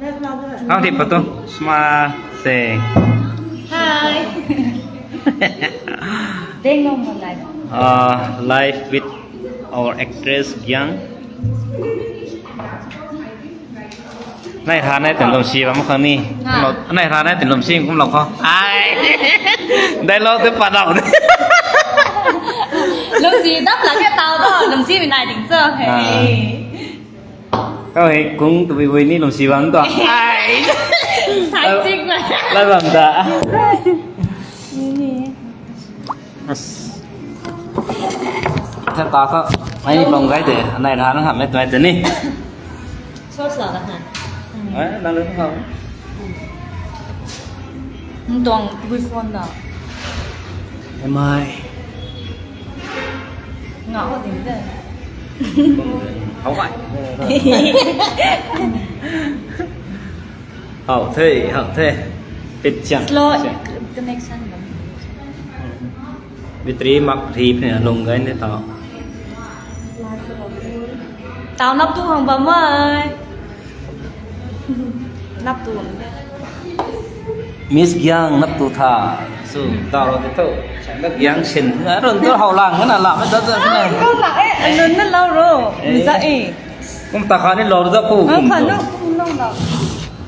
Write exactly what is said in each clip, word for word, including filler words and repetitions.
Ang ti patu smile se. Hi. Deng long mo lai. Uh, live with our actress Giang. Nai ha nai tin lum si bam khang ni. Ha. Nai ha nai tin lum si kum lou kho. Ai. Dialogue te pa dau. Lum si dap la ke tau to, lum si mi nai ding cho. Ah. Hey. Kau hei kung tu bui bui ni lum si bam tu. Ai. Sai chik ma. Lai bam ta. Ni ni. As. Thei ta kha, ai ni bam gai de, nai ra na ham e twmei te ni. Sauce la da ha. Ai, nang le khou. Nang tuang bui phone da. Am I? Ngau ho ding de. Hou kai. Hou the, hou the. Pit chiang. Slow connection. Battery mak rip ne lung gai ne tau. Tau nap tu hang bam mai. Nap tu. Miss Giang nap tu tha. Su tau ro de tho. Nap Giang sin. Na ron tu hou lang na la ma da da na. Kau la e, anun na lau ro. Eh. Za e. Kum ta kha ni lou da khu. Ang kum kha tu. Nung kum nung lau.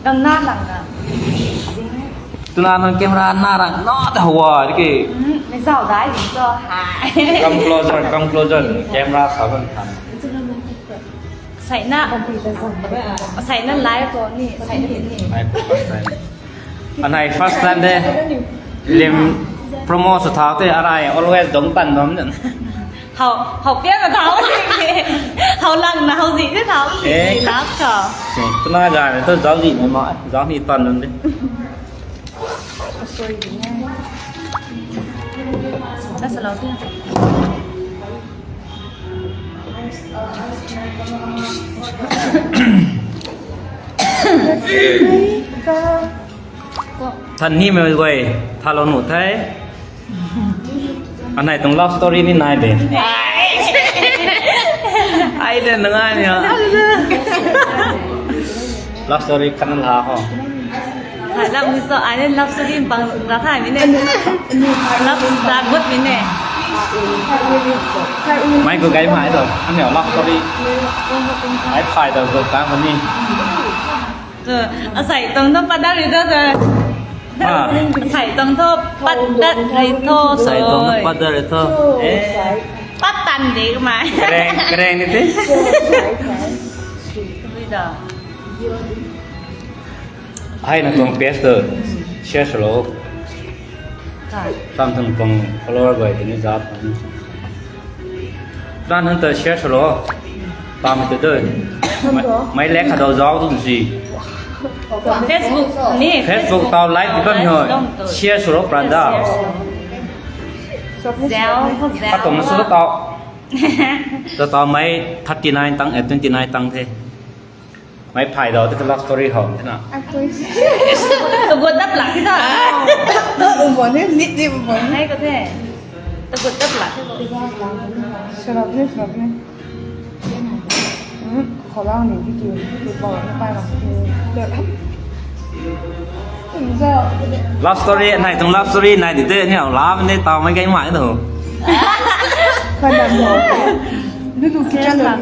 Gang na lang na. Tuna nang camera na rang na ta hawa ki. Hmm, mi zau dai ding cho. Hai. Come closer, come closer. Camera sa ban tham. Sai na. Sai na live ko ni, sai na ni. Ai, first time. Anai first time de. Lim promo sa thau te arai always dong tan bam jan. Hau, hau pia na thau ni. Hau lang na hau zi ni thau ni. Eh. Last ka. Tuna ga ne to zau zi na ma, zau ni tan bam de. Sorry, na sa lau tu. Than ni mei guay, tha lou nu the. Anai tuang love story ni nai de. Ai de, nang ai ni ha. Love story khan la ho. Hai lam ni so, ai ne love story bang ra thai mi ne. Love story good mi ne. Mai ko gai mai to. Ani love story. Ai phai to ko ka ni. Asai tong tho pat dat ri tho. Ha. Asai tong tho pat dat ri tho. Asai tong tho pat dat ri tho. Eh. Pat tan de kumai. Kareng, kareng ni te. Ui da. Hai na tuang page to share sw lou. Samsung tuang follower guay tini zat. Ran han ta share sw lou. Pam tu doi. Mai lek kha dou zau tu si. Facebook ni. Facebook tau like bam ni hoi. Share sw lou pran da. Zau, zau. Kha tuang na sw tau. Tau tau mai thirty nine tang, eh, twenty nine tang the. Mai phai dou te love story hou te na. Actress. Tagut dap lak the ta. Tagut dap lak the. Sarap ni, sarap ni. Hmm, khou lang ni, ki ki, ki ki pa, pa na. Love story, nai tuang love story nai di te, ni love ni tau mai gai mai tu. Khan dam ho. Lu lu kitchen la.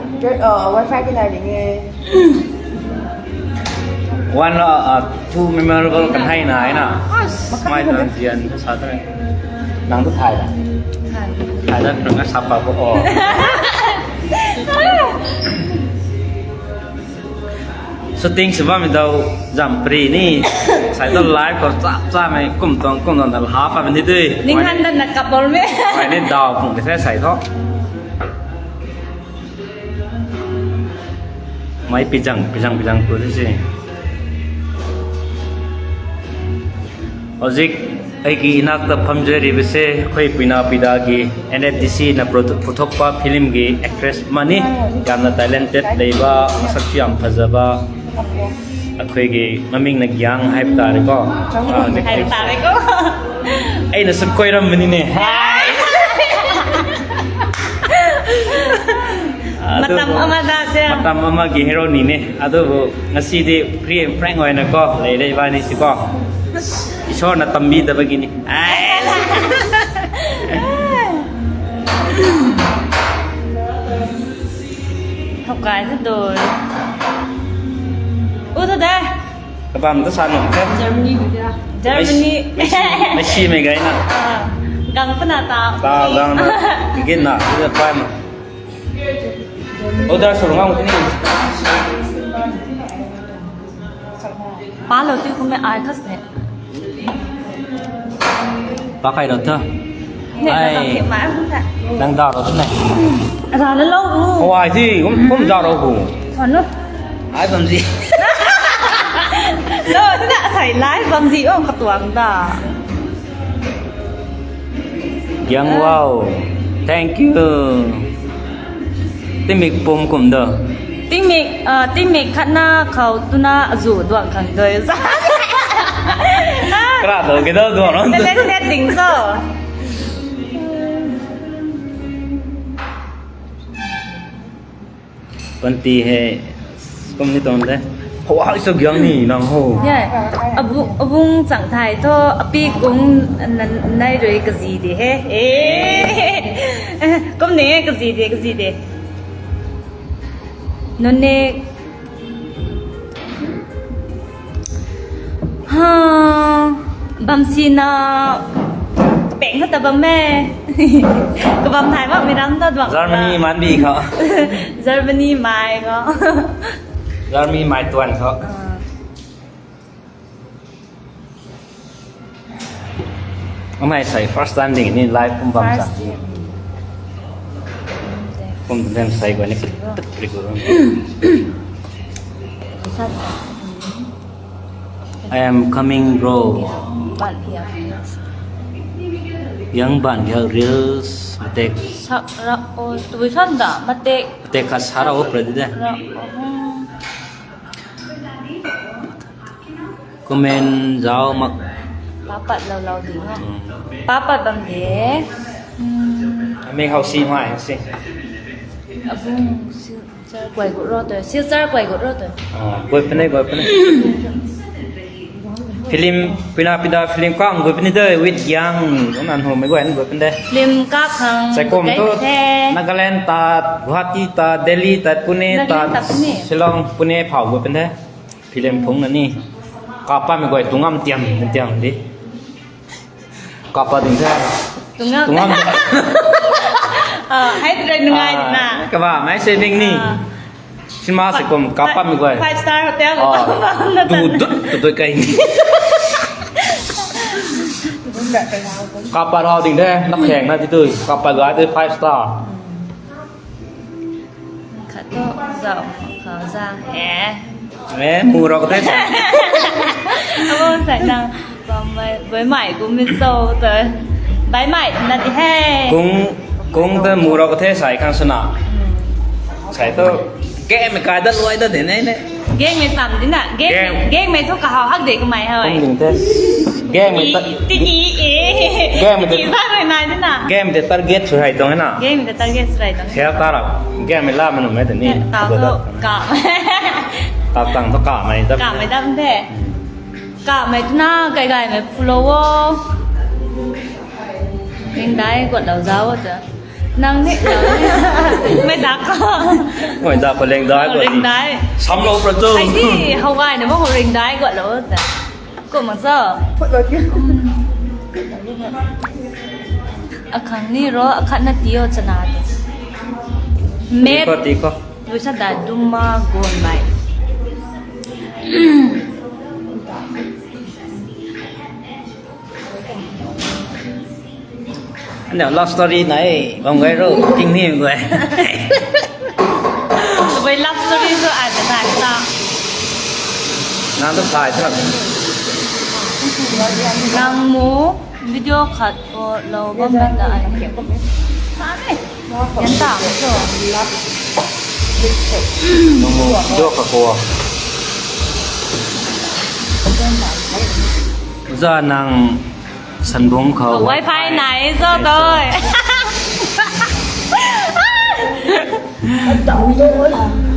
Uh, wifi ki nai ding e. One, uh, uh, too memorable kan hai na, hai na. Mai tuang zian sa ta. Nang tu thai da. Thai da, nang sa pa ko. Shooting sw bammei dau zam pri ni, sai dau live khou chap chapmei kum tuang kum tuang dal ha pa ni dui. Ning han dan na kap bol me. Mai ni dau phung de the sai tho. Mai pizang, pizang, pizang tu de si. Houzik, aiki inak ta phamzay riba se, khui puina pida ki N F D C na pro-, puthokpa film ki actress mani, yamna talented leiba, masak chu yam phazaba, akhui ki maming na Giang hai tare ko. Ah, hai tare ko. Ei na sab koi ram mani ne. Hai. Matam ama da se. Matam ama ki hero ni ne. Adu bu ngasi di free and frank hoina ko. Lei lei bani si ko. Isor na tambi da bagi ni. Ai. Hau kai tu do. U tu da. Kabam tu sa nung the. Germany. Germany. Messi, Messi mei gai na. Ah, gang puna ta. Ta gang na. Gigit na. Gigit pa na. Order suru ngam tini. Palo tu kume ai khas ne. Pakai ro tha. Ai. Nang da ro tha ne. Ra la lo. Hawai thi kum kum da ro hu. Thon no. Ai bam zi. Lo, tu na sai lai bam zi ong katuang da. Young wow. Thank you. Tingmik pum kum do. Tingmik, ah, tingmik khatna khou tuna azu duang khang doi. Kra do ke do duang ron. Net net ding so. Panty hei kum ni tuang de. Hawai sw giang ni nang ho. Ye. Abu, abung chang thai tho, api kung na, nai rui kazi de he. Eh. Kum ni kazi de, kazi de. Nune Ha, bam si na peng khou ta bam e. Kabam thai mak mi ram ta duak. Germany man bi khou. Germany mai khou. Germany mai tuan khou. Ah. Amei sei first time ding ni live kum bam sa. First time. Kum den sei guay ni prik prik gu. I am coming, bro. Ban hiak. Yang ban hiak reels matek. Sak ra o, tui san da matek. Matek khat sa ra o, pre de. Ra o. Comment zauc mak. Papat lou lou ding o. Hmm. Papat bam de. Hmm. Amei hau si mai si. Abung si. Silchar kuai gut ro tu, Silchar kuai gut ro tu. Ah, guay puni, guay puni. Film, pina pida film kang guay puni de, with Giang, kum nan ho mei guay guay puni de. Film kak khang. Saikom tu, Nagaland ta, Guwahati ta, Delhi ta, Pune ta, Nagaland ta Pune. Shillong, Pune phau guay puni de. Film phung na ni. Kapa mei guay tungam tiam, tiam di. Kapa ding the. Tungam. Tungam. Ah, hei tu nungai na. Ah, kaba, mei se ding ni. Ah. Cinema se kum, kapa mei guay. Five star hotel. Ah. Tu dut, tu dut kai. Kapa rau ding the, na kheng na ti tu. Kapa guay tu five star. Khat tu zauc khou zang e. Eh, mu rau ka the sa. Abo sai nang, bammei, baimei kum mi so tu. Baimei na di he. Kung, kung ta mu rau ka the sai khang swna. Hmm. Sai tu, game mei kai dat luai dat de ne ne. Game mei sam di na. Game, game mei thu kahaw hak de kamei hoi. Kum ding the. Game mei ta. Tiki e. Game mei ta. Tiki sa rui nai di na. Game mei ta target sw hai tuang na. Game mei ta target sw hai tuang. Sel ta ra. Game mei la manu mei ta ni. Tau tu ka. Tau tang tu ka mei ta. Ka mei ta the. Ka mei tu na kai kai mei phu lou o. Ringdai guat lou zauc o ta. Nang ni, nang ni. Mei dak khou. Mei dak khou ringdai guat ni. Ringdai. Sam lou pra tu. Ai di, hawai na mo ringdai guat lou ta. Kum mak sa. Phut lou ti. Akhang ni ro, akhat na ti o chana tu. Met. Ti khou, ti khou. Luisa da duma gon mai. Ano love story nai, bam gai ro, ting ni guay. Tabui love story tu ai ta nai ta. Nang tu sai sa. Nang mu video khat ko lou bam na ta ai. Sa ne. Yan ta so. Nang mu video khat ko. Za nang Sanbung khou wifi nai so doi.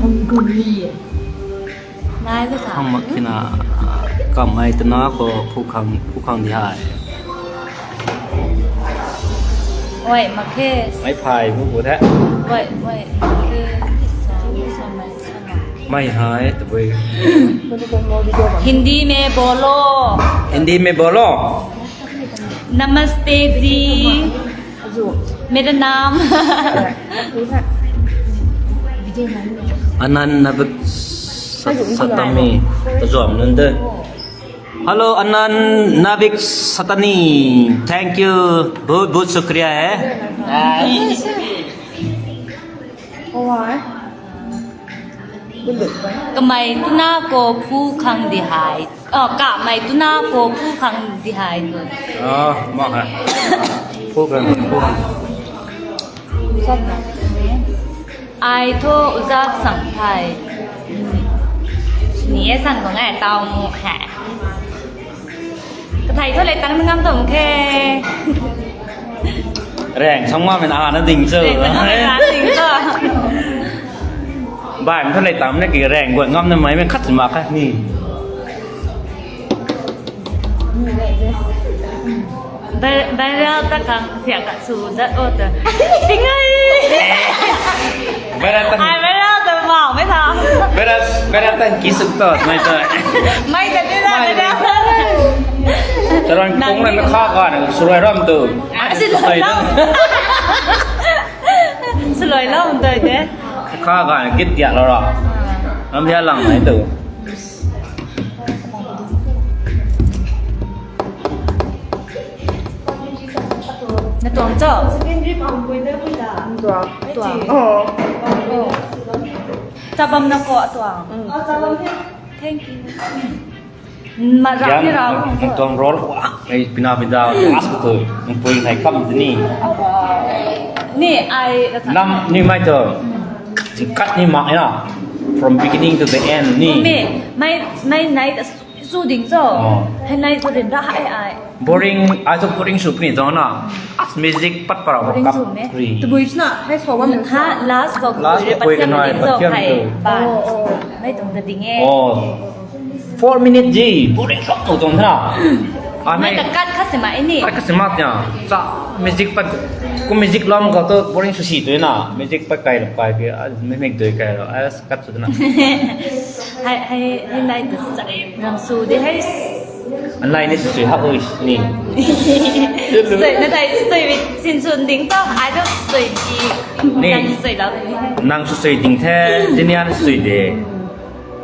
Hungry. Nai lu ta. Hang mak kina, kamei tana khou phu khang, phu khang di hai. Oi, mak khe. Mai phai bu bu the. Oi, oi, mak khe. Sa, sa, mai, sa, mai. Mai hai, tabui. Hindi mein bolo. Hindi mein bolo. Namaste ji. Mera naam. Anand Nabik Sa-, Satami. Tazuam nunc de. Hello, Anand Nabik Satani. Thank you. बहुत, बहुत शुक्रिया है. Kamei tuna khou phu khang di hai. Oh, kamei tuna khou phu khang di hai. Ah, mak hai. Phu khang, phu khang. Ai thu uzak sang thai. Ni e sang bang ai tau mu hai. Kathei thu le tang ngam tum khe. Rang sang ma men a na ding chu. Rang sang ma men a na ding chu. Bai thu le tang ne ki rang guat ngam na mai men khat ma khat ni. Viral ta khang thiak ka su dat o ta. Tingai. Viral ta. Ai viral ta mau mai tha. Viral, viral ta ki suk to, mai to. Mai ta ni la viral. Taran kong na kha ka na surai ram tu. Ah, si lo. Surai ram tu de. Kha ka na git dia lo ra. Ram dia lang mai tu. Na tuang cho? Tuang. Tuang. Oh. Oh. Chabam na ko tuang. Mm. Thank you. Ma rau ni rau. Nang tuang role ko. Ei, pina pida, last ko tu. Nang pui nai kam ni. Ni, ai, nam, ni mai tu. Cut ni mak na. From beginning to the end ni. Mai, mai, mai nai ta su ding cho. Oh. Hai nai tu rin ra hai ai. Boring, ai tu boring su puni cho na. As music pat para boring su me. Tabui sna, hai so bam ha, last ko. Last ko pat kan nai, pat kan hai. Ba. Oh, oh. Mai tung ta ding e. Oh. Four minute ji, boring su tu tong na. Mai ta cut kha se ma ni. Cut kha se ma tia. Sa music pat, ko music lam ko tu boring su si tu na. Music pat kai lo kai ke, ah, mimic doi kai lo. Ah, cut su na. Hai, hai, hai nai tu sa. Nang su de hai. Anai ni sui hak ui ni. Sui na tai sui sin sun ding tau. Ai tu sui ki. Ni. Nang sui lau ni. Nang sui ding the, Jinian sui de.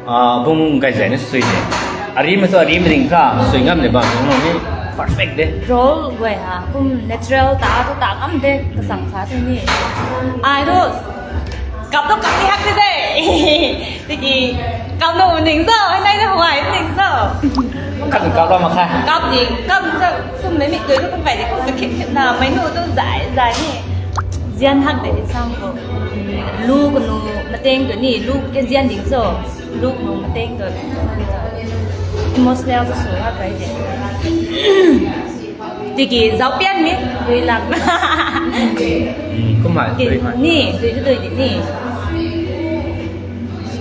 Ah, bung gai zai ni sui de. Ari ma tu ari ma ding ka, sui ngam le ba, no ni perfect de. Role guay ha, kum natural ta, tu ta ngam de, kasang sa tu ni. Ai tu, kap tu kap ni hak de de. Tiki, kap nu ning zo, nai na huai ning zo. Kap kap lo ma kha. Kap ni, kap zo, kum mei mi tu tu kum kai de, kum ka khit khit na, mei nu tu zai zai ni. Zian hak de sang ko. Lu ko nu, mateng ko ni, lu ke zian ding zo. Lu ko nu, mateng ko. Emotional ko su hak kai de. Tiki, zau pian mi, dui lak. Hmm, kum hai, dui hai. Ni, dui tu dui di ni.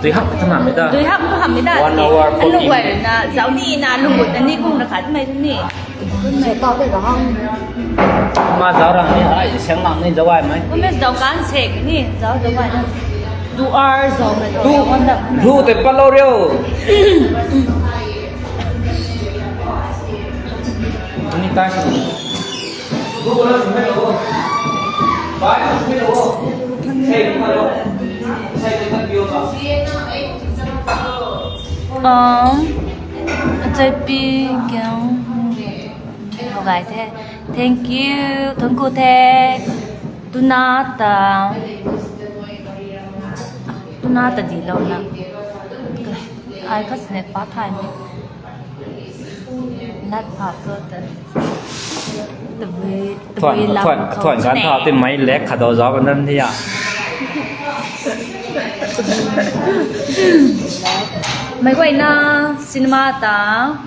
Dui hak tu hamh mi da. Dui hak tu hamh mi da. One hour forty minutes. Anu guay na, zau ni na, lunggut na ni, kum na khat mai tu ni. Zau ta de ga hang. Ma zau rang ni, ai, siang lang ni, zau ai mai. Kum e zau kan sek ni, zau zau ai na. Two hours zau na zau. Lu te pa lo ryo. Ni tai. Um, achai pi kiang. Ho gai the. Thank you. Thank you the. Tuna ta. Tuna ta di lo na. Ai kha snet pa thai ni. Lat pha ko ta. Tabui, tabui lam thuan, thuan kan tha te mai lek kha do zau nan ni ya. Mei guay na cinema ta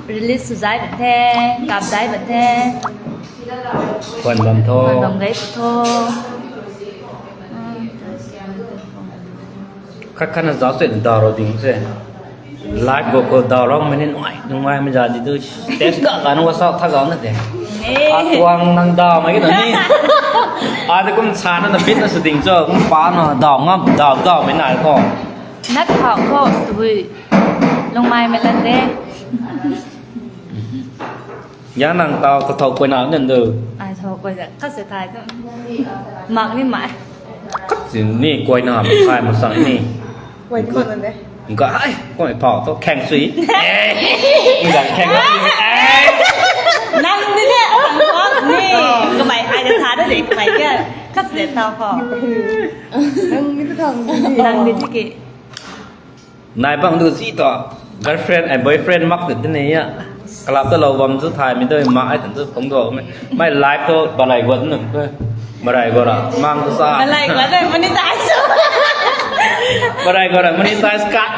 release su zai ba the, kap zai ba the. Thuan bam tho. Thuan bam gai ba tho. Khat khat na zauc sui daw rou ding se. Live vocal daw rou mei ni nungai, nungai mei za di tu. Stage ka gan wa sau tha zauc na de. Atuang nang daw mei ki na ni. Ata kum sa na na bit na sw ding cho, kum pa na daw ngam, daw daw mei na ko. Nat khou khou tabui lungmei mei lan de. Yang nang tau kathau kuay na nen du. Ai thau kuay na, khat se thai tu. Mak ni mai. Khat si ni kuay na, thai ma sang ni. Kuay ni mak na de. Nga ai, kuay phau tu kheng sui. Eh, nga kheng sui. Eh. Nang ni de, nang ni. Kamei ai na sa de, kamei kya. Khat se thau khou. Nang ni tu thau. Nang ni tu ki. Nai bang du zi to, girlfriend ai boyfriend mak tu tini ya. Club ta lou bam tu thai mi tu mak ai tan tu phung do mei. Mei live tu balai guat nung tu. Balai guat ra, mang tu sa. Balai guat de, monetize. Balai guat ra, monetize cut.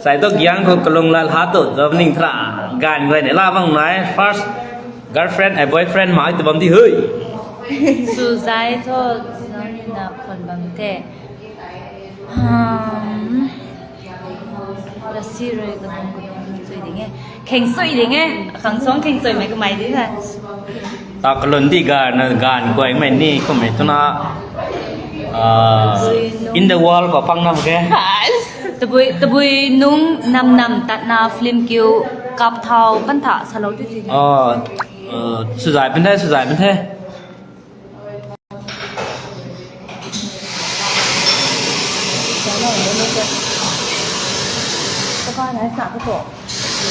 Sai tu giang khou kalung lal ha tu, tu ning thra. Gan guay ni la bang nai, first girlfriend ai boyfriend mak ai tu bam di hui. Suzai tu, zan na khon bam te. Hmm. Lassi rui kadum kadum sui ding e. Kheng sui ding e. Khang song kheng sui mei kamei di na. Ta kalun di gan, gan kuay mei ni, kummei tu na, ah, in the world khou pang nam ke. Tabui, tabui nung nam nam tat na film kiu kap thau pan tha salou ti ti. Oh, uh, suzai pen the, suzai pen the.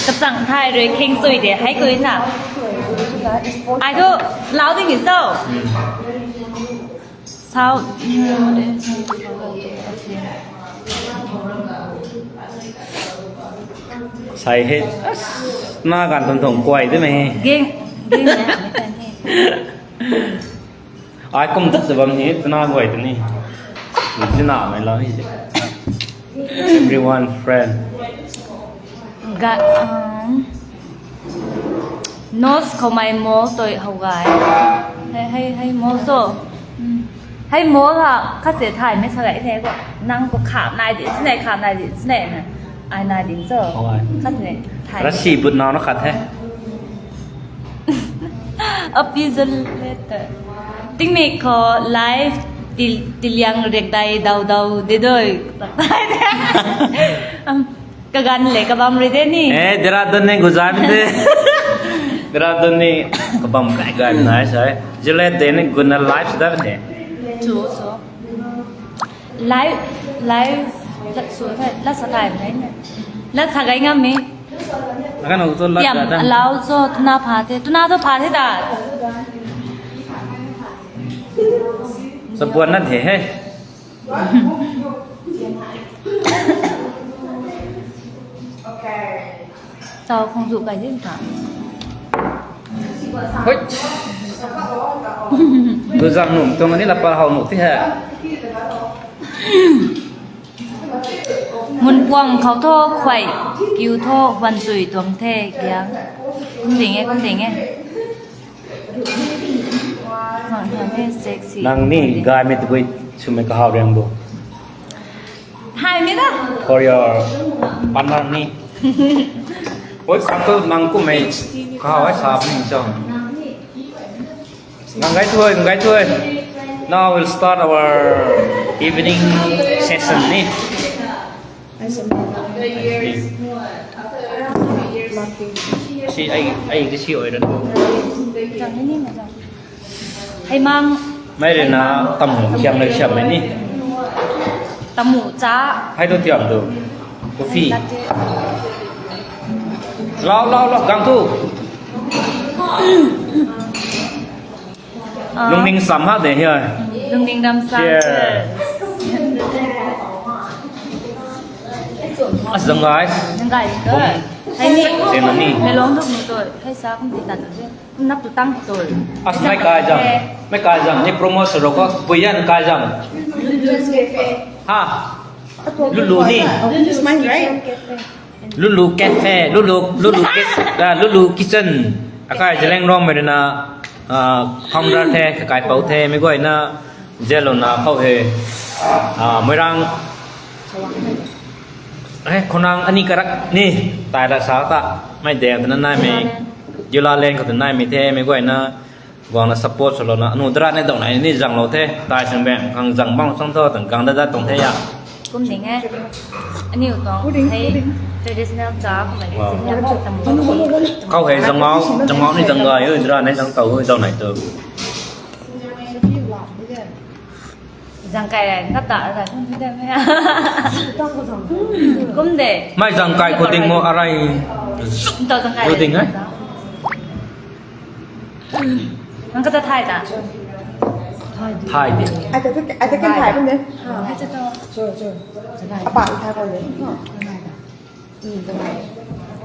Kasang thai rui kheng sui de, hai kui na. Ai tu, lau ding ni so. Sao. Sai he. Na gan thong thong kuay de mei. Ging, ging na. Ai kum tat bam ni, tuna guay tu ni. Zina mei lau ni. Everyone friend. Ga, um, nose khou mei mall toi how gay. Hey, hey, hey, mall so. Hey, mall ha, khat se thai mei sa gay the ko. Nang ko kham nai di, sinai kham nai di, sinai na. Ai nai di so. How gay. Khat se thai. Rasi but nau na khat he. Api zan le ta. Tingmik khou live til, tiliang rek dai dau dau de doi. Am, kagan le kabam rui de ni. Eh, Dehradun ni guzai de. Dehradun ni kabam kai gan nai sai. Jilet de ni guna live da de. Chu so. Live, live, la su thai, la sa thai mei na. La sa gai ngam mei. Akan ho to la. Tiam, da. Lau so, tuna pha the, tuna to pha the da. Sa buan na the he. Tau khong zu kai din ta. Hoi. Lu zang num tuang ni la pa hau nu ti he. Mun kuang khou tho khuay, kiu tho huan sui tuang the kiang. Kum ding e, kum ding e. Nang ni gay mei tabui swmei kahau riang bo. Hai mi da. For your partner ni. Oi, katu nang kumei kahau ai sa ni cho. Nang gay thui, nang gay thui. Now we'll start our evening session ni. Si ai, ai di si oi ran. Hei mang. Mei rui na tamu khiam na khiam mei ni. Tamu cha. Hei tu tiam tu. Coffee. Lau, lau, lau, gang tu. Ah. Lungning sam ha de hiai. Lungning dam sam. Cheers. As the guys. Guys, hei ni. Zeng ni. Melong tu ni tu. Hei sa kum ti ta tu. Nap tu tang tu. As mei kai zam. Mei kai zam ni promote sw ro ko. Puyan kai zam. Ha. Lulu ni. This mine, right? Lulu Cafe, Lulu, Lulu Cafe, ah, Lulu Kitchen. Akai Zeliangrong mei rui na, ah, founder the, kakai pou the, mei guay na, zelo na khou he, ah, Moirang, Eh, khonang ani karak ni, tai ra sa ta, mei deng tana naimei, Gilalen khou ta naimei the, mei guayna, guangna support swlouna, anu dara ni dong nai ni zanglou the, tai sang bang, khang zang bang sang tho, tang gang da da tong the ya. Kum ning e. Aniu tuang hei traditional cha kummei. Wow. Zin yam tam. Khou hei zangmau, zangmau ni zang gay, ui dara ni zang tau, ui dau nai tu. Zang kai rai, nap ta rai, kum de me. Kum de. Mei zang kai khou ding mo, arai. Tau zang kai. Khou ding e. Nang kata thay ta? Thay di. Ai ta, ai ta kan thay bam de. Hai cha to. Apa thay ko le.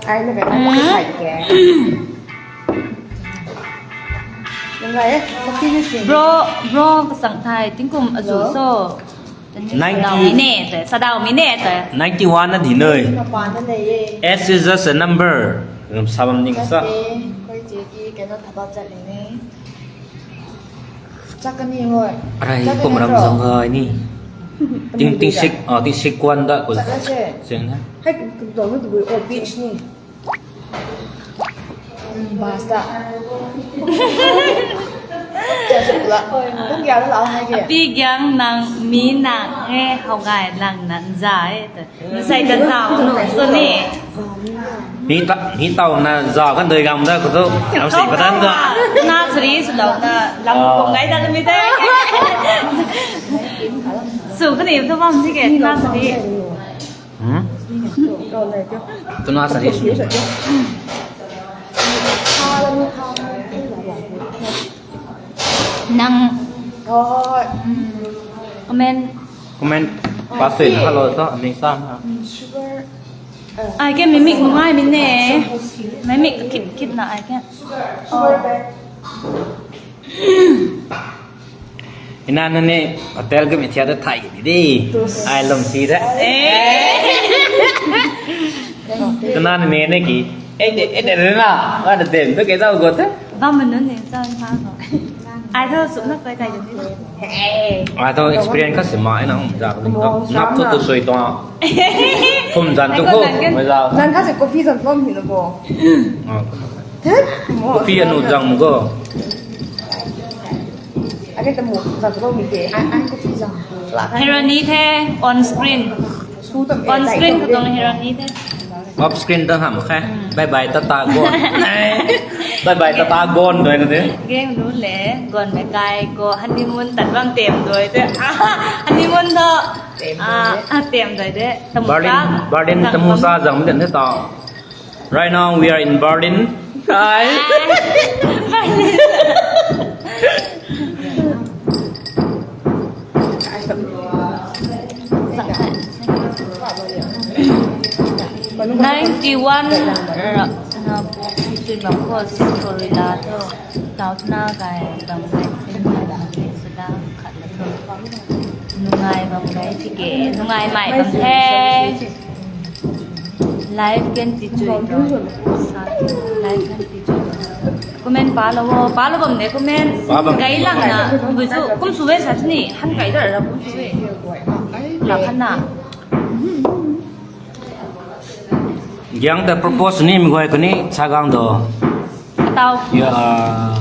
Ai na ka thay ke. Nang ai, coffee ni si. Bro, bro, kasang thai tingkum azu so. Ninety. Sadau mi ne te, sadau mi ne te. Ninety-one na di noi. Mapan na nei e. S is just a number. Ram sabam ning sa. Koi che ki kena thaba chat ni ne. Chakani hoi. Arai kum ram zang gai ni. Ting ting sik, ah, ting sik kwan da ko. Chak na se. Sing na. Hai kum dong na tu o beach ni. Basta. Pi Giang nang mi nang e, how gay lang nang za e. Sai ta za nu so ni. Mi ta, mi tau na za kan doi gam da ko to. Am si patan da. Na sri su lau na lam kong gai da mi de. Su kani to bam si ke na sri. Hmm? Tuna sa ri sini. Nang comment. Comment. Pasui na hello to, aming sa na. Ai ke mimik ngai mine. Mimik kit kit na ai ke. Ina na ne hotel ka mi thiat ta thai di di. Ai lum si da. Eh. Kana na ne ne ki. Eh de, eh de na. Wa de dem to ke da go te. Bam manu ne sa ma ko. Ai tho sum na kai kai de. Ai tho experience ka si ma ina um ja ko. Nap ko tu soi to. Kum jan tu ko. Mai ja. Nan ka se coffee jan ko mi na ko. Ah. Coffee anu jang mu ko. Ake tamu zat ro mi te. Ai, ai, coffee zang. Herani the on screen. On screen khou tuang Herani the. Off screen ta ham khe. Bye bye tata gon. Bye bye tata gon doi na de. Game nu le gon me kai ko honeymoon tat bang tem doi te. Honeymoon tho. Ah, tem doi de. Berlin, Berlin tamu sa zang den the ta. Right now we are in Berlin. Hi. Ninety-one. Nungai bam gai tike, nungai mai bam the. Live kan ti chui tu. Live kan ti chui. Comment pa lo, pa lo bam de comment. Pa bam. Gai lang na, bu su, kum su we sa ni, han kai da ra kum su we. La khan na. Giang ta propose ni mi guay kani sa gang do. Atau. You are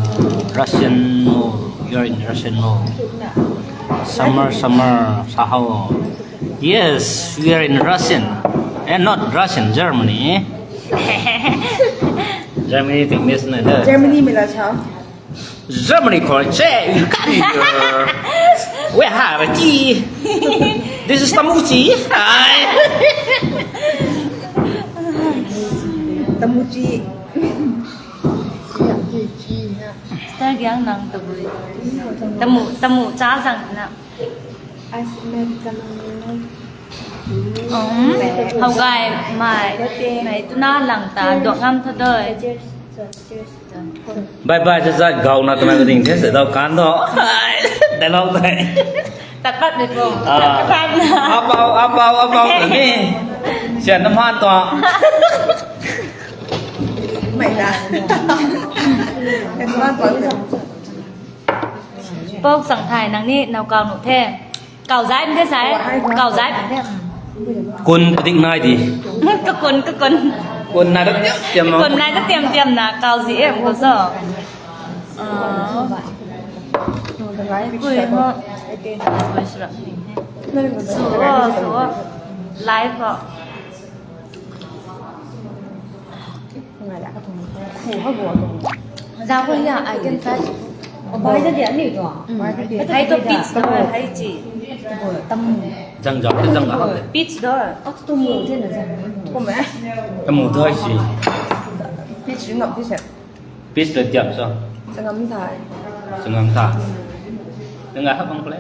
Russian mo. You are in Russian mo. Summer, summer, sahao. Yes, we are in Russian. And not Russian, Germany. Germany ting miss na da. Germany mei la cha. Germany khou che, you come here. We have a tea. This is tamuchi. Ai. Tamuchi. Star Giang nang tabui. Tamu, tamu cha zang na. Um, how gay mai, mai tuna lang ta dok ngam tho doi. Bye bye, cha cha gau na tuna ding the se dau kan do. Dai lo dai. Tat pat ni po. Ah. Tat pat na. Apau, apau, apau ni. Sian na man to. Mai da. Kan man to ni. Pok sang thai nang ni nau kau nu the. Kau zai bam the sai. Kau zai bam the. Kun padik nai di. Kakun, kakun. Kun nai dat tiam tiam ma. Kun nai dat tiam tiam na kau zi em ko so. Ah. Kui ho. Kui sura. Suo, suo. Live ho. Zang ko ya, I can try. Bai da dia ni ko. Hai to peach da, hai chi. Tam. Zang zang, zang zang. Peach da. Ak tu mu de na zang. Ko me. Tamu tu hai si. Peach ring up this. Peach da tiam so. Zangam thai. Zangam thai. Zang hak bang ko le.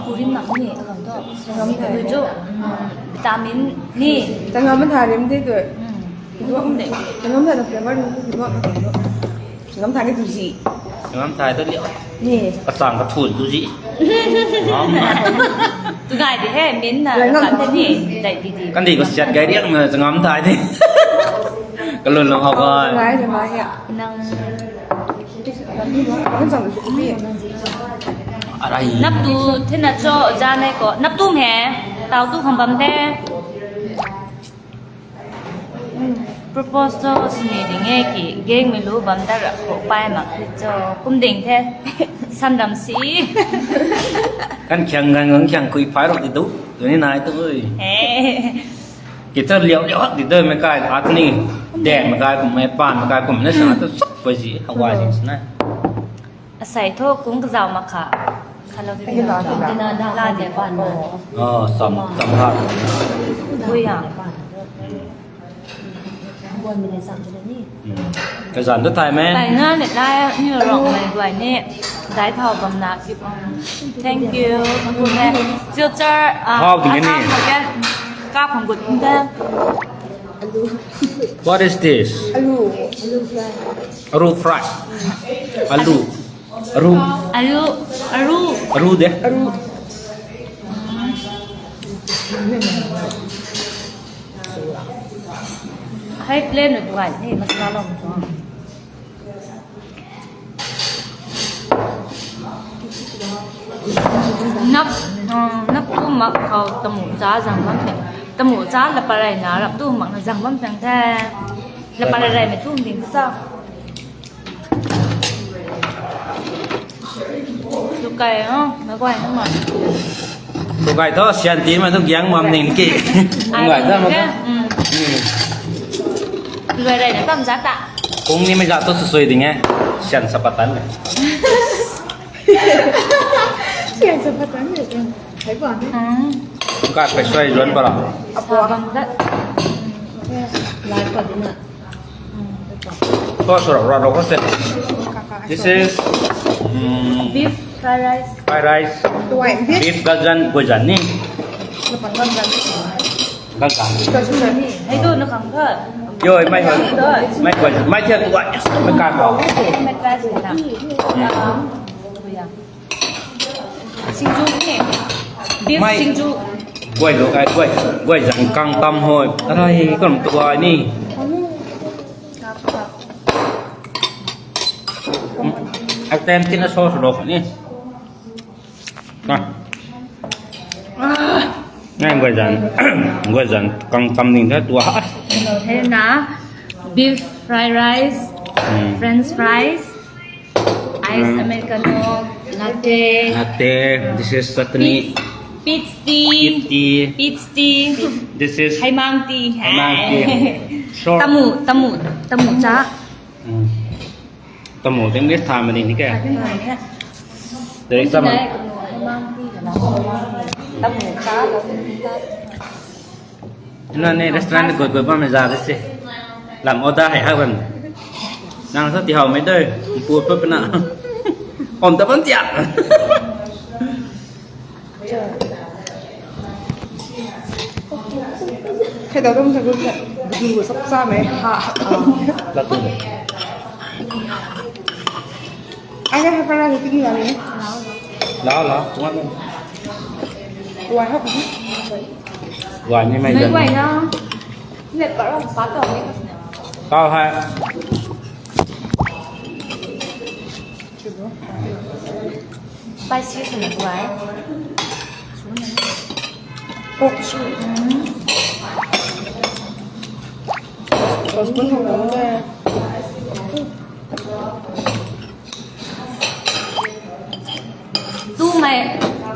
Kurim mak ni, akam tu. Zangam thai. Lui chu, mm, vitamin ni. Zangam thai rim de tu. Mm. Zangam thai na flavor ni, zangam thai ni tu zi. Zangam thai tu liu. Ni. Kachang kathun tu zi. Tu gai di he, min na, zangam thai ni, dai di di. Kan di ko siat gai riang na zangam thai di. Kalun lang hau gai. Gai, gai, gai. Nang Arai. Nap tu thena cho zan e ko. Nap tu me. Tau tu kham bam the. Propose to sini ding e ki. Gang mi lu bam da ra ko pai mak the cho. Kum ding the. San dam si. Kan khiang gan gan khiang kui phai ro di du. Tu ni nai tu ui. Eh. Ki tu liau liau hak di tu me kai at ni. De me kai kum me pan me kai kum na sa tu suk pai si. Hawa si na. Asei thu kung kazau mak kha. Hello, tina da la de pan ma. Oh, sam, sam ha. Bui ya. Guan mi le sam de ni. Hmm. Kazan tu thai me. Thai na ne lai ni rong mai guai ni. Dai thau bam na ki pang. Thank you. Thank you me. Future, ah, how do you mean? Ka phang gut de. What is this? Alu. Alu fry. Alu fry. Alu. Aru. Aru, aru. Aru de. Aru. Hei plain na tuai ni masala long so. Nap, uh, nap tu mak khou tamu cha zang bam the. Tamu cha la parai na rap tu mak na zang bam tang the. La parai rai me tu ding sa. Sukai, oh, na guay na ma. Sukai to sian ti ma tu giang mam ning ki. Ai, guay ta ma. Guay rai na tam za ta. Kung ni me za to sui ding e. Sian sa patan le. Sian sa patan le. Hai ba ni. Ka pe sui zuan para. Apa bang dat. Lai pa ding na. Ko sura rau rau ko se. This is, mm, beef fried rice. Fried rice. Tuai, beef. Beef galjan, goijan ni. Lepas galjan. Galjan. Hei tu na khang kha. Yo, mai hoi. Mai goijan, mai thiat tuai. Mai ka ko. Mai ka sina. Singju ni. Beef singju. Guay lo kai, guay, guay zang kang tam hoi. Arai, kan tuai ni. Atem tina sauce lo ni. Na. Nang guay zang, guay zang kang tam ning tha tuai. Hei na, beef fried rice, French fries. Ice, mm, Americano, latte. Latte. This is chutney. Peach, peach tea. Peach tea. Peach tea. This is haimang tea. Haimang tea. Short. Tamu, tamu, tamu cha. Mm. Tamu, English tha mani ni ke? Dari tamu. Tamu cha, tamu cha. Nang ni restaurant ni gut gut bam na za de se. Lam order hei hak bam. Nang sa ti hau mei doi. Pu pu na. Om ta bam tia. Khe da dum sa gut sa. Du sap sa mei. Ha. La tu. Ai na ha para ni ti ni la ni. La la. Tuan. Tuan ha. Guay ni mei. Mei guay na. Net pa rong pa tau ni. Tau hai. Spicy sana guay. Tumei,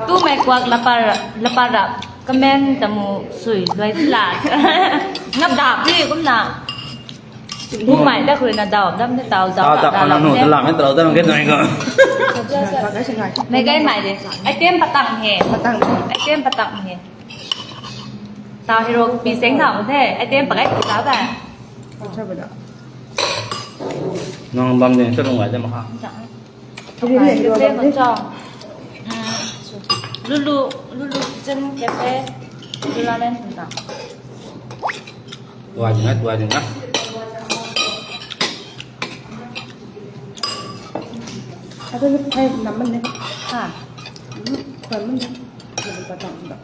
tumei kuak lapar, lapar rap comment tamu sui luai la. Ngap dap di kumna. Tumei ta khui na dau dam ni tau zau Tau dap dap ka dau lam nu ne. ta lam ni tau dam ke nai ko. Mei gai mai de. Item patang he. Patang. Item patang he. Tau hero pi seng thau the. Item pakai tau da. Nang bam de sa lung ai de ma kha. Lulu, Lulu Kitchen Cafe, Lulu Land ta. Tua ding na, tua ding na. Ata ni phai nam man ni. Ha. Hmm, phai man ni. Nam patang da.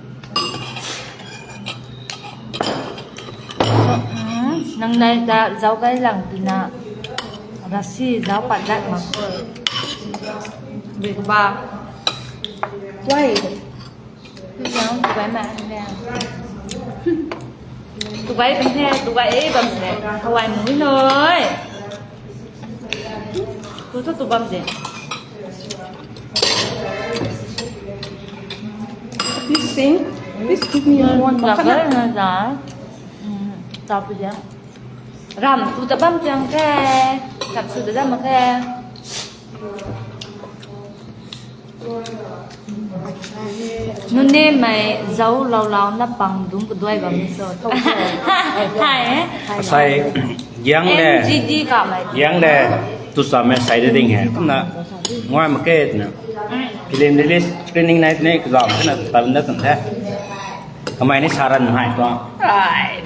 Hmm, nang nai ta zau kai lang tina. Rasi zau pat dat ma. Big ba. Why? Tuang tuai ma ne. Tuai bam the, tuai e bam se. Hawai mui noi. Tu tu tu bam de. Please sing. Please give me a phone. Mak khat na. Na da. Hmm, tau pu de. Ram tu ta bam tiang ke. Tap su ta dam ke. Nune mei zau lau lau na pang dum kaduai bam ni so. Hai, eh? Sai yang de. M G D ka mei. Yang de. Tu sa mei sai de ding he. Kumna. Ngoi ma ke na. Film release screening night ni kazam na tan da tan the. Kamei ni saran mai tuang. Ai.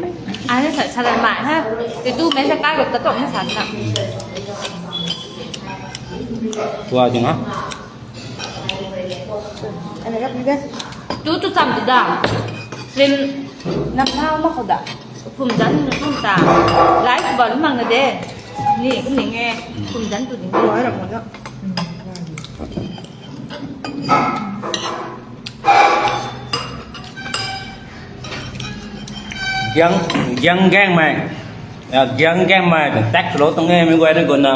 Ai ni sa-, saran mai ha. Ti tu mei sa kai ruk ta tuang ni saran na. Tua ding ha. Ana rap ni de. Tu tu cham tu da. Film nam thau ma khou da. Phum zan nu phum ta. Live bam mang na de. Ni kum ni nge. Phum zan tu ding. Tua rap ma da. Giang, giang gang mai. Ya, giang gang mai. Tag solo tang e, mi guay na guna.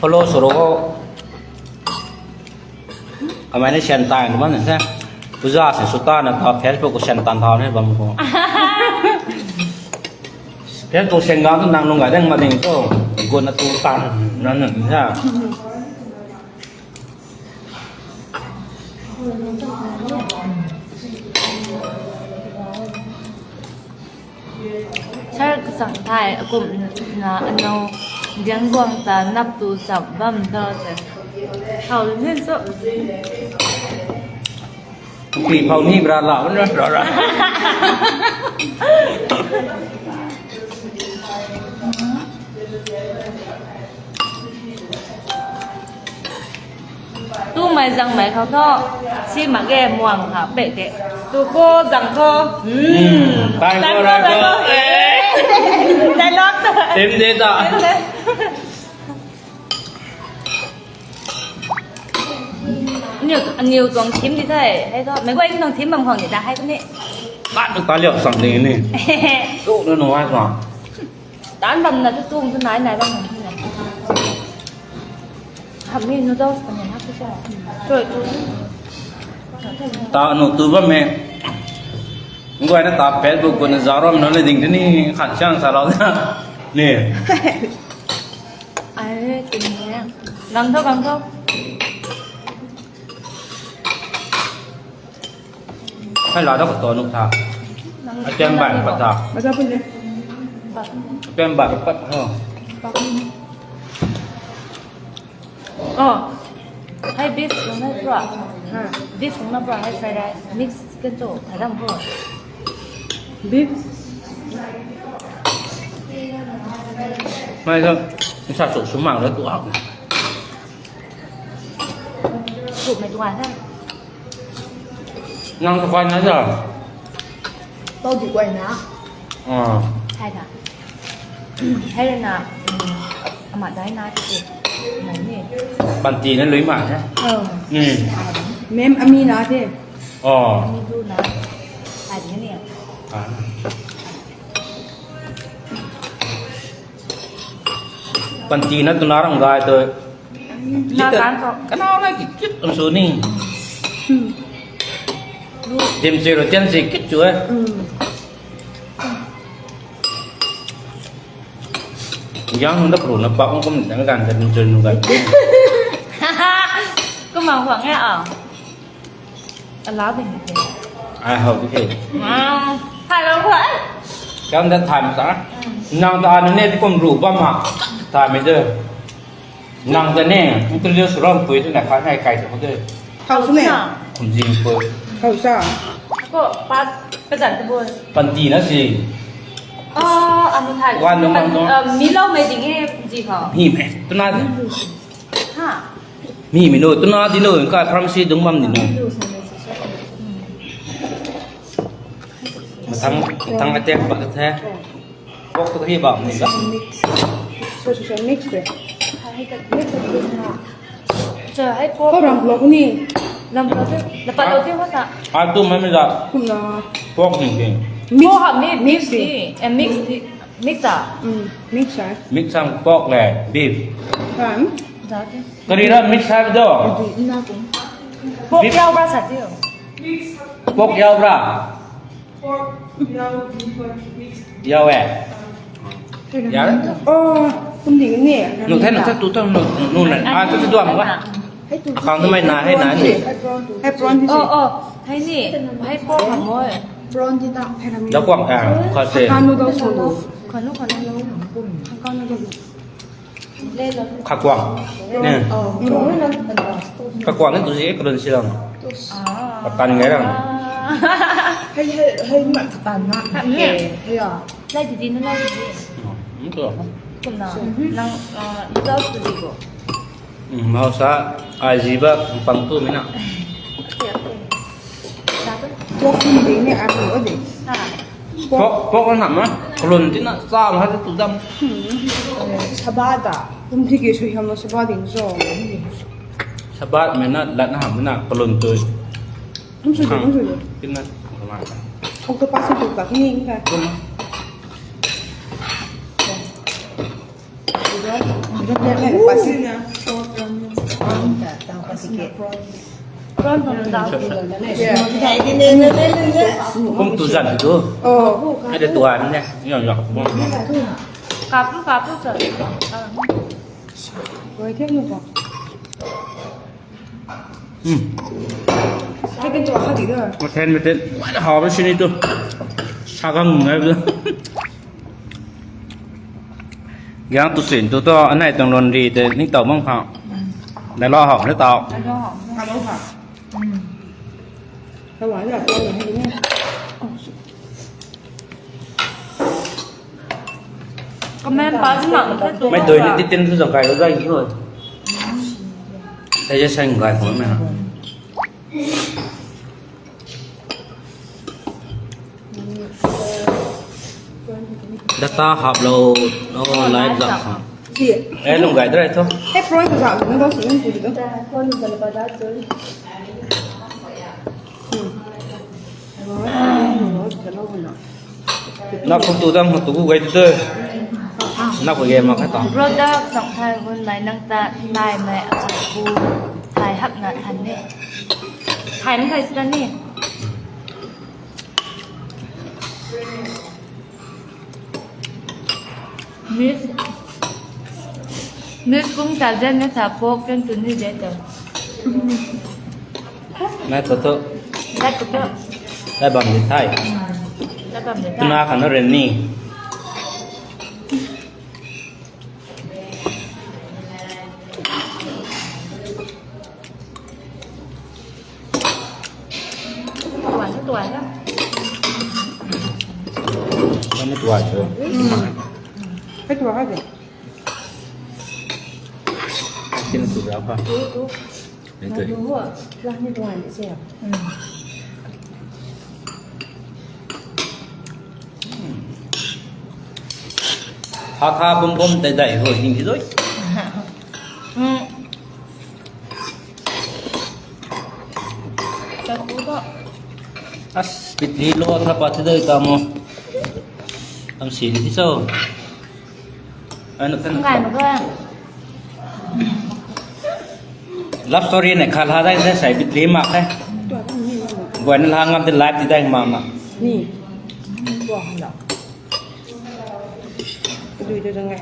Follow solo ho. Kamei ni sian tan bam na sa. Puja se suta na ta Facebook khou sian tan thau ni bam khou. Facebook sian gang tu nang lung gai dang ma ding tu. Guna tu tan na na sa. Sir kasang thai akum na ano diang guang ta nap tu chap bam ta se. Hau ni so. Pi phau ni bra la, bra, bra, bra. Tumei zangmei khou thu, si mak ge muang ha pek de. Tu khou zang khou. Hmm. Time khou, time khou, time khou. Eh. Dialogue ta. Tim de ta. Tim de. Aniu, aniu tuang thim di the, hei thu. Mei guay tuang thim bam khou ni ta, hei thu ni. Mat ta liau sang ding ni. Tu na nuai sa. Tan bam na tu tung tu nai nai bam na. Hami noodles kan na tu sa. Choi tu. Ta nu tu bam e. Guay na ta Facebook khou na zarom na le ding ni khan chang sa lau da. Ni. Ai, tu ni. Gang tho, gang tho. Hai la da ko to nuk tha. Ai tem bai pat tha. Ai tem bai pat ho. Oh. Hai beef kung na pra. Ha. Beef kung na pra hai fried rice. Mix chicken cho. Thai dam ho. Beef. Mai so. Sa so sumang la tu ak. Sumei tu ai ha. Nang sa kuay na sa? Pau di kuay na. Ah. Hai na. Hai na. Ama dai na ti. Nai ni. Ban ti na lui ma he. Oh. Hmm. Mem ami na te. Oh. Ami du na. Panty na tuna ram gay tu. Na kan ko. Kana na ki kit am su ni. Dim se ro tian se kit chu e. Yang hunda kru na pak kum tang kan da dim se nu gay. Kumang khwang e a. Allow ding. Ai hau di ke. Wow. Hello khwang. Kam da time sa. Nang ta anu ne di kum ru ba ma. Time de. Nang ta ne, introduce ram pui tu na kha nai kai tu de. Thau sw ne? Kum jing pui. Thau sa. Ko pat pazan tu boi. Panty na si. Ah, amu thai. Wan nung nung nung. Mi lou mei ding e ji khou. Mi mei. Tuna de. Ha. Mi mi no, tuna di no, ka pharmacy dung bam di no. Thang, thang atek pat the. Pork tu hi bam ni ga. Mix. So, so, so, mix de. Mix de. So, hai pork. Kau ram vlog ni. Lam vlog tu. Lepas tu dia masa. Ah, tu mana ga. Kumna. Pork ni ke. Mix. Pork ha, mix, mix ni. Eh, mix ni. Mix ah. Mm, mix ah. Mix ang pork le beef. Kan. Dah ke. Kari ra mix hai do. Pork yau bra sa tiu. Pork yau bra. Yau e. Yau e. Oh, kum ding ni. Nu then nu then tu then nu nu na. Ah, tu tu duam ga. Akang tu mai na hai na ni. Hai prawn di. Oh, oh. Hai ni. Hai pork ha moi. Prawn di ta hai na mi. Lau kuang ah, kha se. Kan nu dau so. Kan nu kan nu. Kan nu dau. Kha kuang. Ne. Kha kuang ni tu si e kalun si lam. Katan ngai ram. Hei hei hei mak katan na. Hei ya. Lai di di na lai di di. Ni tu. Kumna. Nang noodles tu di ko. Mau sa ai ji ba pang tu mi na. Pork kum ding ni ai tu o di. Ha. Pork, pork na ma, kalun tina sa ma tu dam. Sabat da. Kum thi ki sui ham lo sabat ding zo. Sabat mei na lat na ham na kalun tu. Kum sui, kum sui. Tina ma. Octopus tu ka ni ka. Kum. Kum tu zan tu. Oh. Ai de tuan ne. Yong yong. Kap lu, kap lu sa. Rui thiam nu ko. Hmm. Hai kan chua ha di da. Mathen mathen. Mai da hau ba sini tu. Sagang ngai ba. Yang tu sin tu to anai tang lon ri te ni tau bang kha. Dai lo hau na tau. Dai lo hau. Dai lo hau. Hmm. Tau wa ya tau ya ni. Comment pa si mak the tu. Mei doi ni ti tin tu zang kai lo zai ni lo. Tei je sang kai ko mei ha. Data hap lo, lo live zak ha. Eh, lung gai dai tho. Hei prawn ka zak nang dau si nang tu di do. Hmm. Na khum tu dam khum tu gu gai tu. Na khum ge ma kha ta. Brother, sang thai hun lai nang ta, lai mai a bu, lai hak na than ni. Thai nang thai sita ni. Miss, Miss kung ta zen na sa pork ken tu ni de ta. Nai to to. Nai to to. Nai bam ni thai. Nai bam ni thai. Tuna khana ren ni. Tuan, tuan na. Kami tuan tu. Hmm. Kami tuan ka de. Kini tu berapa? Tu, tu. Itu. Nah, tu, lah ni tuan ni siap. Hmm. Tha tha bum bum tai dai ho ding di doi. Hmm. Taku ta. As, pitri lo tha pa thi dei ta mo. Am si ni so. Ano kan. Ngai mo ko. Love story ne kha la dai sai pitri mak the. Guay na la ngam te live ti dai ma ma. Ni. Tua hang da. Kadui de ngai.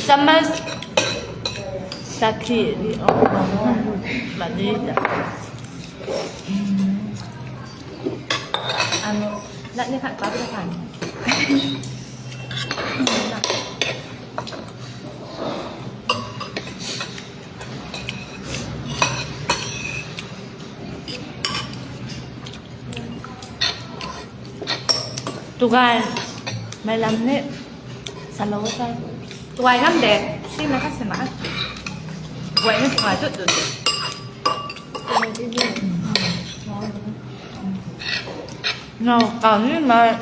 Chamas. Sakhi di, oh, oh, oh. Mali da. Ano, lat ni khat pa pi khat. Tugai, mei lam ni, salou sa. Tugai ngam de, si na khat si na. Guay ni tugai tut tut. No, kau ni mei,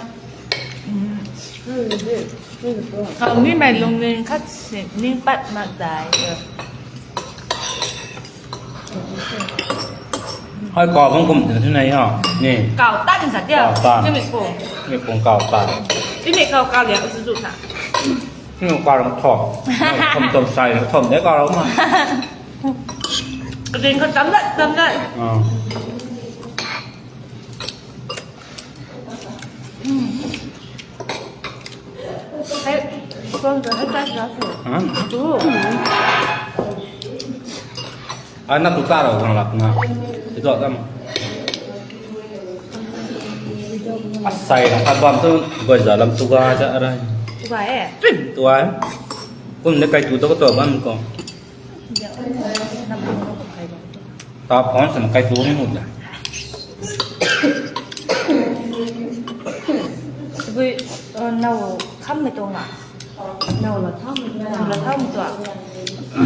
kau ni mei lungning khat si, ning pat mak dai. Hoi kau bang kum tw nai ha. Ni. Kau tan sa dia. Kau tan. Ni mi pung. Mi pung kau tan. Ni mi kau kau liang zu zu na. Ni kau rang thom. Thom thom sai thom de kau rang ma. Kading kau tam dat tam dat. Ah. Hei, kong tu hei ta sa tu. Ha? Tu. Ai na tu ta ro gang lak na. Ti tu tam. Asai na ta bam tu goi za lam tu ga ja arai. Tu ga e. Tu ai. Kum ne kai tu to ko to bam ko. Ta phone sam kai tu ni mu da. Tabui, uh, nau kham mei tuang a? Nau la thau mei tuang. Nau la thau mei tuang.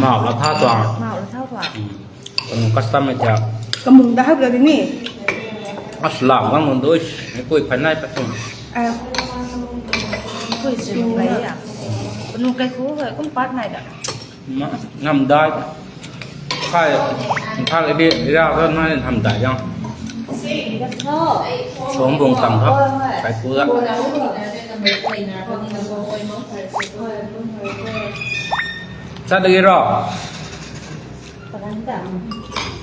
Mau la tha tuang. Mau la thau tuang. Hmm. Kanu custom mei tia. Kamung da hap la di ni. Aslam kang mun doi. Ni koi phanai pa tung. Ah. Koi zin bai ya. Kanu kai khu kum pat nai da. Ngam dai. Khai, khai di, ra ka nai tham dai yang. Suang bung tang tho. Kai khu da. Chat lagi ro.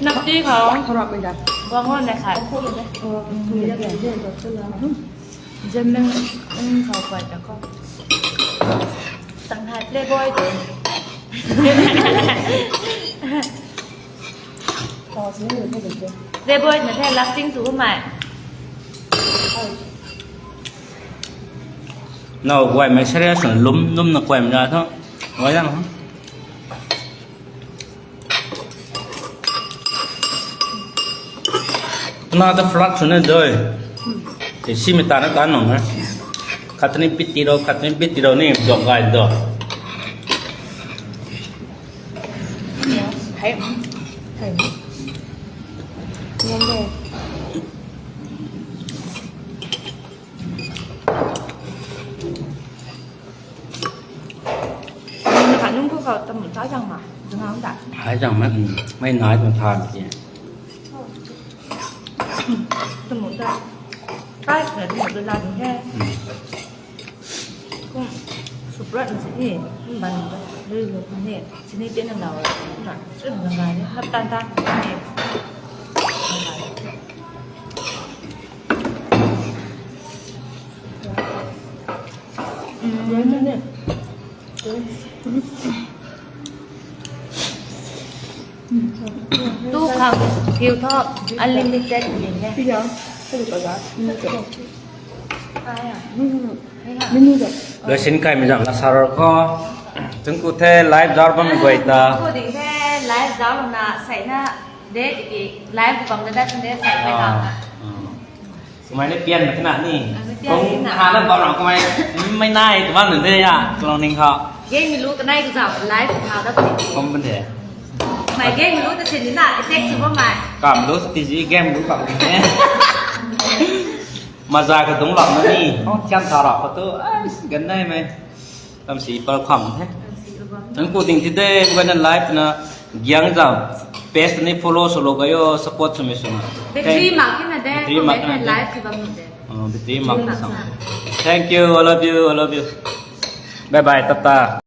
Nak ti khou. Khou rap mei da. Guang guang na khai. Jen meng, meng khou kuai ta khou. Tang hai playboy tu. Playboy na the lasting tu mai. Nau guay mei serious na lum, lum na kuai mei da tho. Guay dang tho. Na ta flat sw na doi. Te si mei ta na kan nung na. Khatni piti ro, khatni piti ro ni dok gai do. Hei. Hei. Ngam de. Nang khat nunc khou khou tamu ta zang ma, zang ta. Hai zang ma, um, mei nai tuang tha ti. Tamu ta. Kai na tamu ta la ding he. Um. Kum, super na sini, kum ban ta, lui lui ni, sini tian na lau, na, sini na ngai ni, hap tan tan ni. Tu khang thiu tho, unlimited ding he. Loi sin kai mi zam la sarar kho. Tungku the live dar bam guay ta. Tungku ding the live dar bam na sai na de ki live bam da da de sai na. Kumai ni pian na kina ni. Ah, ni pian na. Kung hana bam rang kumai mei nai tu bam de ya, kalong ning kho. Game mi lu kanai ka zam live na da pa ni. Kom ban de. Mei game mi lu ta sin ni na, effect sw bam mei. Kam lu ti zi game lu kam ni. Maza ka dung lam na ni. Hong thian tha ra pa tu. Ai, gan nai mei. Tam si pa kham the. Nang ku ding ti de, mei na live na giang zam. Page ni follow swlou kayo, support swmei swna. Battery mak khe na de, battery mak khe na de. Live ki bam ni de. Battery mak khe na. Thank you, I love you, I love you. Bye bye, tata.